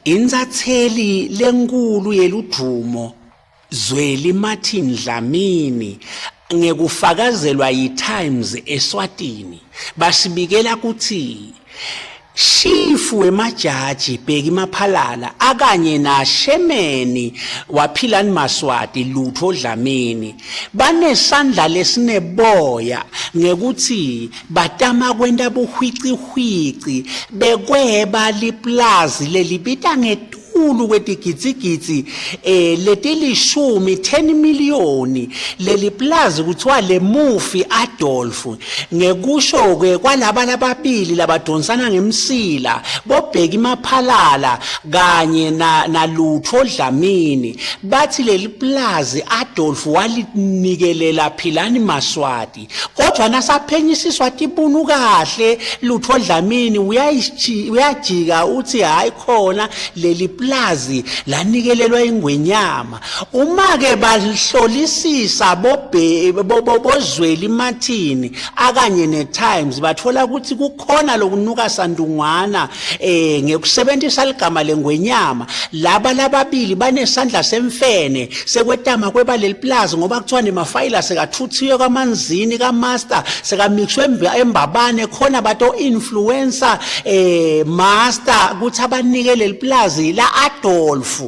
Intsatseli lenkulu yeludvumo Zweli Martin Dlamini ngekufakazelwa yi-Times eSwatini basibikela kutsi Shifu wemajaji Bheki Maphalala akanye naShemeni waPhilani Maswati Lutfo Dlamini banesandla lesineboya ngekutsi batama kwenta buhwicihwici bekweba liplazi lelibita ngetulu kwetigidzigidzi eh letilishumi 10 miliyoni leli plazi kuthiwa lemufi Adolf ngekusho ke kwalaba lababili labadonsana ngemsila bobheki maphalala kanye na nalutfo Dlamini bathi leli plazi Adolf walinikelela Philani Maswati Kodwa nasaphenyisiswa tibunu kahle lutho Dlamini uyajika uthi hayi khona leli plazi lanikelelwa ingwenyama. Uma ke bahlolisisa bozweli Martin akanye neTimes bathola ukuthi kukhona lokunuka santungwana eh ngekusebenzisa ligama lengwenyama laba lababili banesandla semfene sekwetama kweba leli plaza ngoba kuthiwa nemafayila sekathuthiwe kwamanzini kamaster sekamixwe embabane khona bato influencer eh master ukuthi abanike leli plaza la Adolf.